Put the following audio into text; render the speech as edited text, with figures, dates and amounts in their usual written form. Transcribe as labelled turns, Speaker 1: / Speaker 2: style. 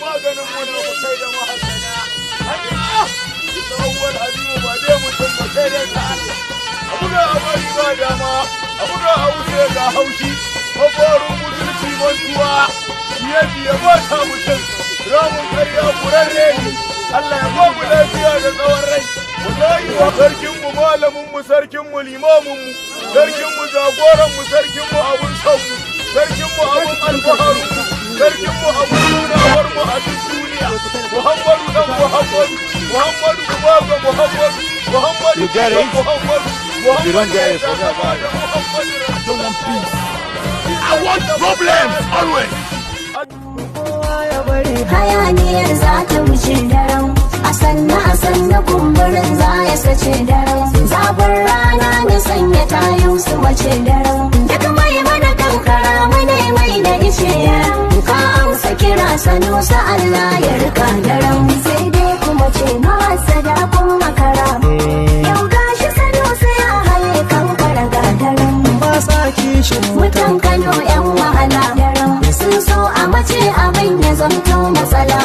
Speaker 1: Maganin munafukai da mahasana. Hakika awwal azimu ba dai mutum ba, sai dai ta Allah. A buga a bari ba dama, a buga a wuce ga haushi. Mafarin mutunci mantuwa, biye biye ba ta mutum. Ramin karya kurarre ne. Allah ya ba mu lafiya da tsawon rai. Wallahi wa sarkin mu, malamin mu, sarkin mu, limamin mu, sarkin mu, jagoran mu, sarkin mu, abun son mu, sarkin mu, abun alfaharin mu, sarkin mu, abun nunawar mu a duk duniya. Muhammadu dan Muhammadu, Muhammadu uba ga Muhammadu, Muhammadu
Speaker 2: You get it?
Speaker 1: Muhammadu.
Speaker 2: You don't get it, forget about it.
Speaker 1: Muhammadu.
Speaker 2: I don't want peace. I want problems always.
Speaker 3: Hayaniyar za ta wuce daren, a sannu a sannu kumburin za ya sace daren. Zafin rana na sanya tayu su mace daren. Duk mai mana kankara mu ne mai da ice. Ka amsa kira, Sanusa, Allah ya rika daren. Sai dai kuma ce mahasada kun makara. Yau gashi Sanusa ya haye kankara ga daren.
Speaker 4: Ba sa kishin.
Speaker 3: Mutan Kano 'yan wahala, sun so a mace abin ya zamto matsala.